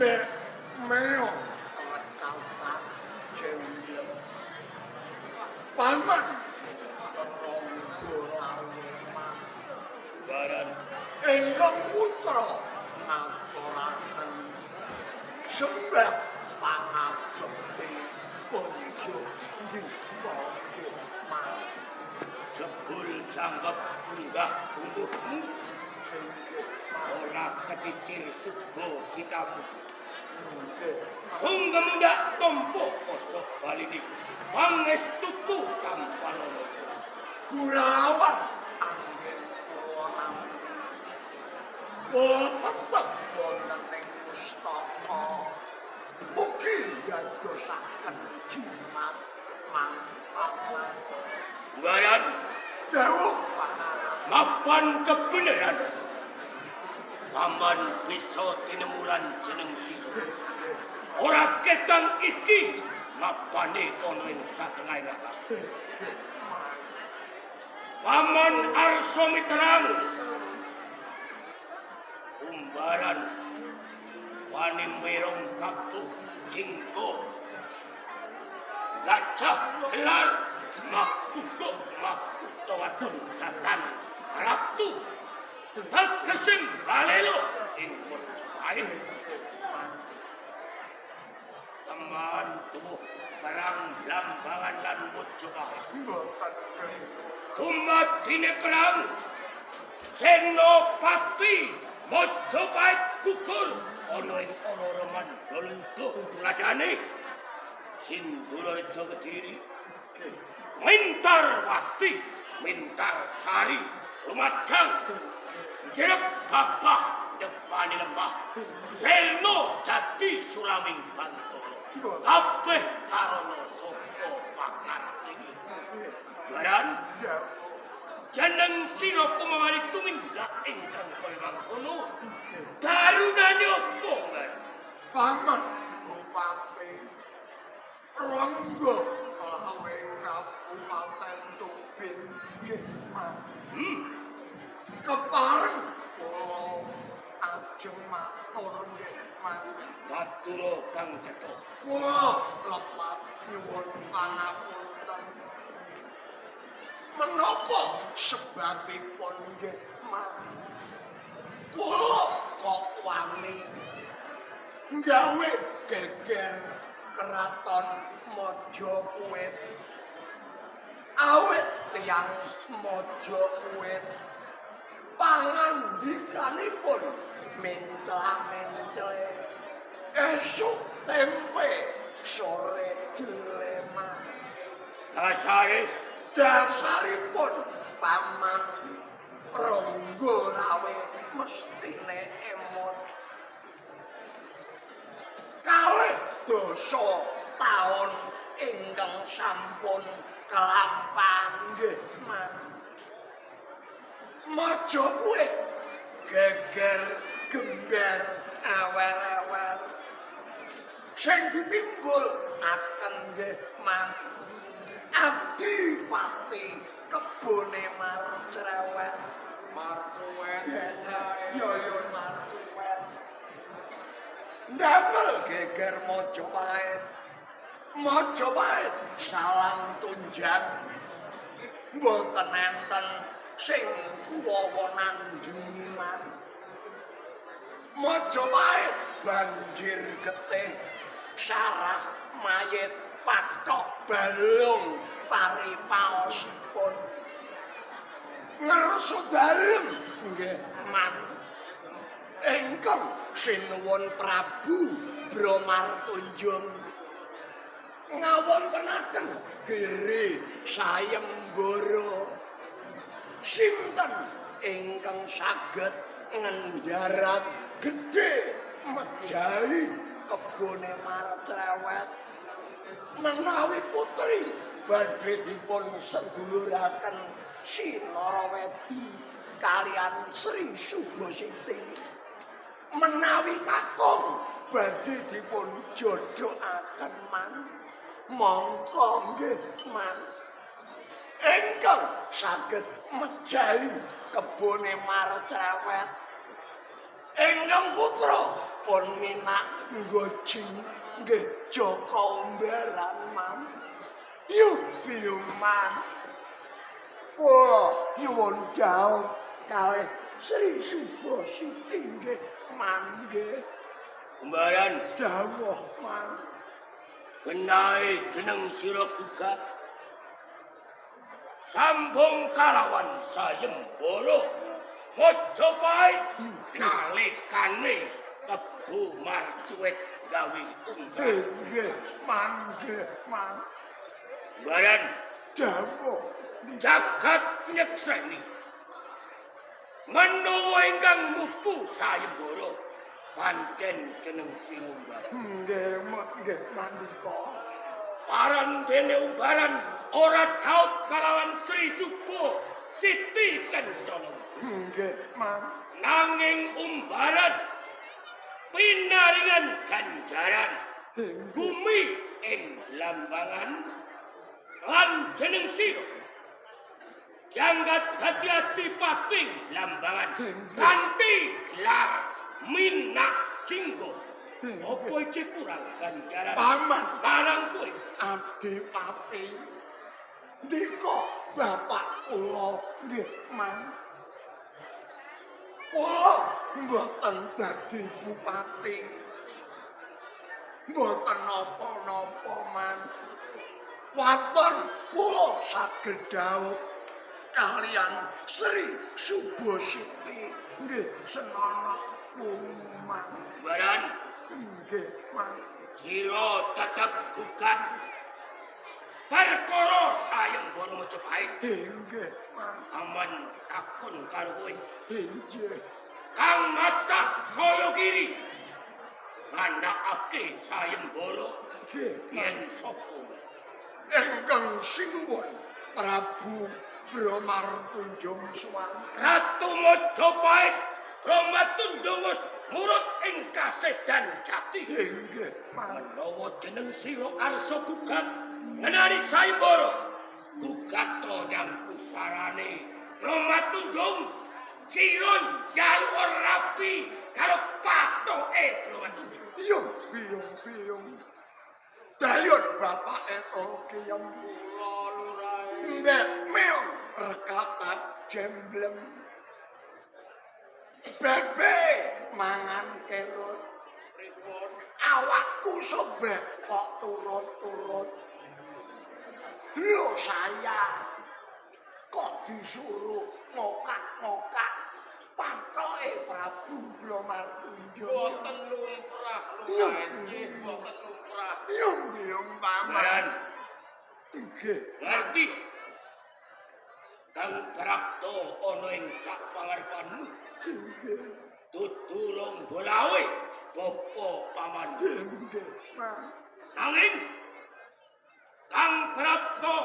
Mbek meong kalpat jemblem. Paman Ronggo Lawe Baran ingkang putra ngaturaken sembah pangabekti kunjuk ndika nggih. Jebul jangkep munggah ungguhmu ora kecicir suga citamu. Sungguh mundak tompo kosok balini pangestuku tampanono. Gurawan anggen kula nampi. Kula tetep wonten ing pustaka. Mugi dadosaken jimat manfaat. Baran Dawuh pangaran. Mapan kebenaran. Paman bisa tinemulan jeneng sira. Ora ketang iki mapane ana ing satengahing alas. Paman arsa miterang. Umbaran wani mirung kabuh jinggo. Gajah gelar makukuk makutha wadon datan ratu tegesing balelo ing Majapahit. Teman tubuh perang Blambangan lan Majapahit. Mboten klentu. Dumadine perang Senopati Majapahit gugur ana ing Arara Mandalayuda tuladhane Sinduraja Kediri Mintarwati Mintarsari Lumajang Jerep Bapak depane lembah Selno dadi sulaming bantala kabeh karana saka pangartini. Baran jeneng sira kumawani tumindak ingkang kaya mangkono darunane apa Ngan? Paman Bupati Ronggo Lawe Kabupaten Tubin nggih Mas. Kepareng kula ajeng matur nggih Mas. Matura kang cetha. Kula lepat nyuwun pangapunten. Menapa sebabipun nggih Mas? Kula kok wani gawe geger keraton Majapahit. Awit tiyang Majapahit pangandikanipun mencla-mencle esuk tempe sore dilema. Dasare dasaripun Paman Ronggo Lawe mestine emot kalih dasa taun ingkang sampun kelampahan nggih Mas. Majapahit geger gember awer-awer sing ditimbul aken nggih Mas. Adipati kebone marcrewet Marcuwet. Ya ya marcuwet. Ndamel geger Majapahit. Majapahit salang tunjang. Mboten enten sing kuwawa nandingi man. Majapahit banjir getih sarah mayit pathok balung pari paosipun. Ngersa dalem nggih man. Ingkang sinuwun Prabu Bramartunjung ngawontenaken giri sayembara sinten ingkang saged ngendharat gedhe mejahi kebone marcrewet menawi putri badhe dipun seduluraken Sinarawedi kalian Sri Subasiti menawi kakung badhe dipun jodhokaken man mongko nggih man ingkang saged mejahi kebone marcrewet ingkang putra pun minak nggojing nggih Jaka Umbaran man. Yuh biyung man. Kula nyuwun dhawuh kalih Sri Subasiti nggih man nggih. Umbaran Dawuh man. Kenae jeneng sira gugat. Sambung kalawan sayembara Majapahit nalikane Kebo Marcuwet gawe unggal. Nggih man nggih man. Umbaran Dawuh jagat nyekseni menawa ingkang mupu sayembara pancen jeneng sira Umbaran. Nggih mut nggih mandika. Paran dene Umbaran ora dhaup kalawan Sri Suba Siti Kencana. Nggih man. Nanging Umbaran pinaringan ganjaran gumi ing Lambangan lan jeneng sira diangkat dadi adipati Lambangan kanthi gelar Minak Jinggo. Apa iki kurang ganjaran Paman marang kowe? Adipati ndika bapak kula nggih man. Kula mboten dadi bupati. Mboten napa-napa man. Wonten kula saged dhawuh kaliyan Sri Subasiti nggih senana man. Umbaran nggih man. Sira tetep gugat perkara sayembara Majapahit. Nggih man. Aman takon karo kowe. Nggih. Kang matak saya kiri nganakake sayembara Nggih yen sapa? Ingkang sinuwun Prabu Bramartunjung Suwan. Ratu Majapahit Bramartunjung wis murut ing kasedan jati. Nggih man. Menawa jeneng sira arsa gugat ngenani sayembara, gugato nyang pusarane Bramartunjung. Sira njaluk rapi karo pathoke Bramartunjung. Yo biyung biyung. Dayun bapake kiyem Kula lurae. ndek meong rekata jemblem. Bebe mangan kerut. Pripun? Awakku sobek kok turut-turut. Lho saya kok disuruh ngokak-ngokak pathoke Prabu Bramartunjung. Boten lumrah lurae. Nggih, boten lumrah. Yung biyung paman. Umbaran Nggih. ngerti Kang Prapto ana ing sak pangarepanmu. Nggih. Dudu Ronggolawe bapa paman. Nggih, man. Nanging Kang Prapto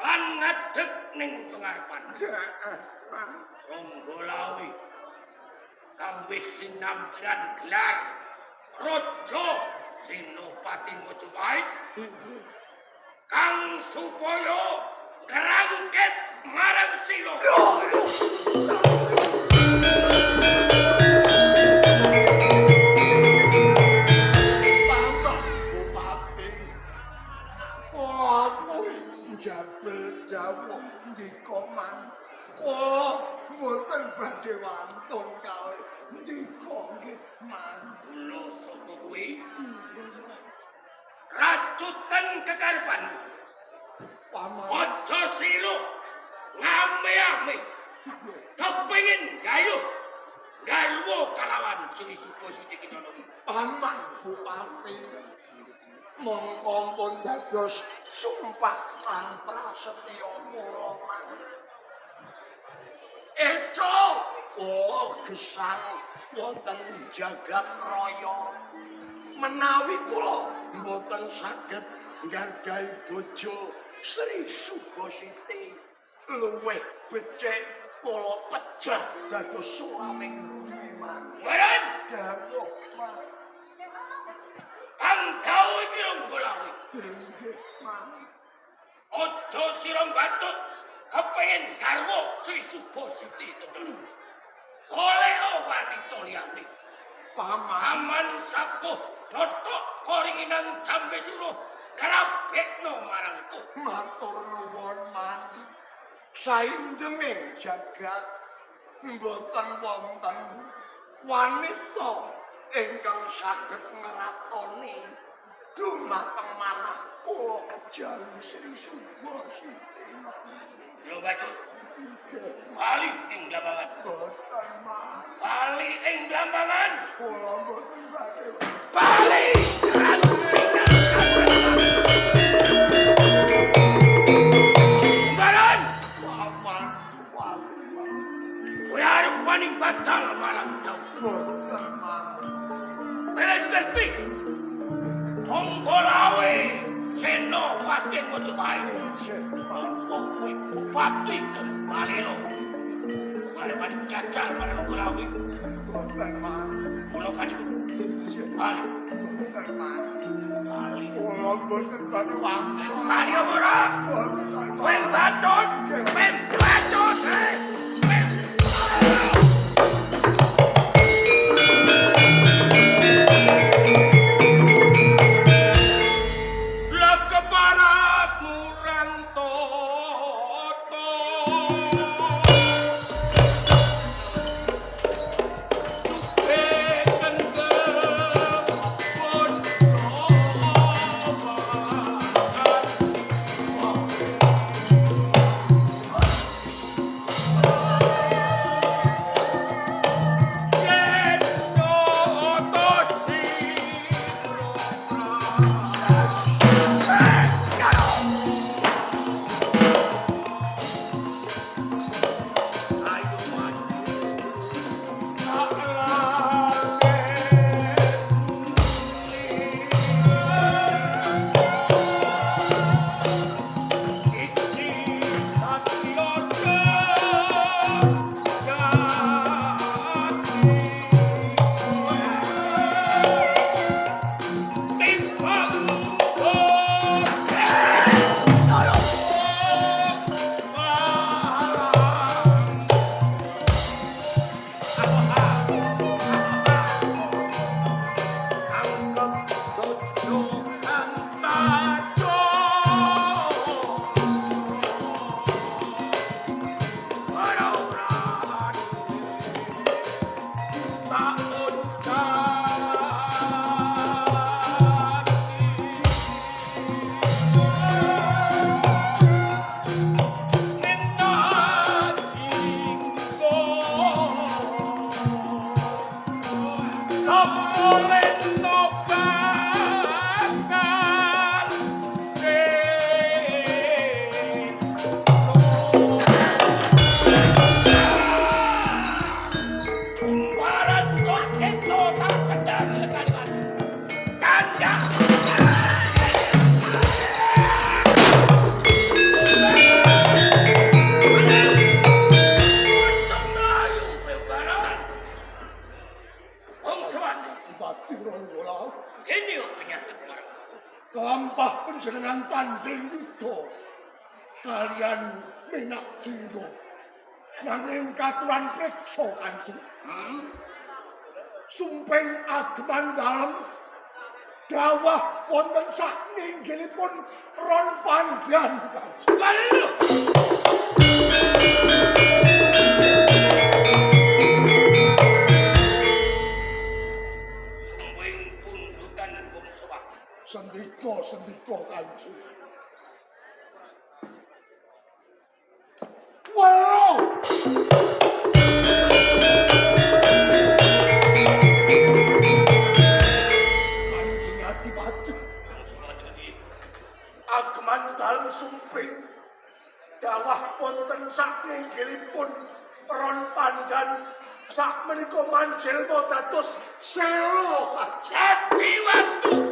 lan ngadeg ning pengarepan Heeh, man. Ronggolawe kang wis sinampiran gelar Raja Senopati Majapahit kang supaya kerangket marang sila. Paman Bupati. Kula kuwi njabel dawuh ndika man. Kula mboten badhe wantun kalih ndika nggih man. Kula saka kuwi racutan kekarepan. Paman. Aja sira ngame-ame kepengin gayuh garwa kalawan Sri Subasiti Kencana. Paman Bupati. Mongko pun dados sumpah lan prasetya kula man. Eco kula gesang wonten jagat raya. Menawi kula mboten saged nggadahi bojo Sri Subasiti luwih becik kula pejah dados sulaming rumi man. Meren Dawuh man. kang gawe iki Ronggolawe. Nggih man. Aja sira mbacut kepengin garwa Sri Subasiti Kencana. Golek wanita liyane. Paman. Paman sakuh totok koringinan jambe suruh krabekno marangku. Matur nuwun, Man. Saindenging jagat mboten wonten wanita ingkang saged ngratoni dumateng manah kula kejawi Sri Subasiti. Lho Bacut. Bali ing Blambangan. Boten, Man. Bali ing Blambangan. Kula mboten badhe. Bali. Baran. Paman wali, Man. Kowe arep wani batal marang jauh. Boten, Man. Wis ngerti. Monggo lawe Senopati Majapahit. Monggo kowe bupati Kembalelo. Mare wani jajal marang Monggo lawe. Boten, Man. Kula kaniku. Bali. Boten, Man. Bali. Kula mboten badhe wangsul. Bali apa ora? Boten. Kowe bacot. Kowe bacot. Kowe Lah keparat murang toto. Lampah panjenengan tanding yuda kalian Menak Jingga nanging katuran preksa Kanjeng. Sumping ageman dalem dawah wonten sakninggilipun Ron Pandan Kanjeng. Sendika, sendika Kanjeng. Welo. Kanjeng Adipati. Ageman dalem sumping dawah wonten sakninggilipun Ron Pandan sakmenika manjelma dados selo. Jati watu.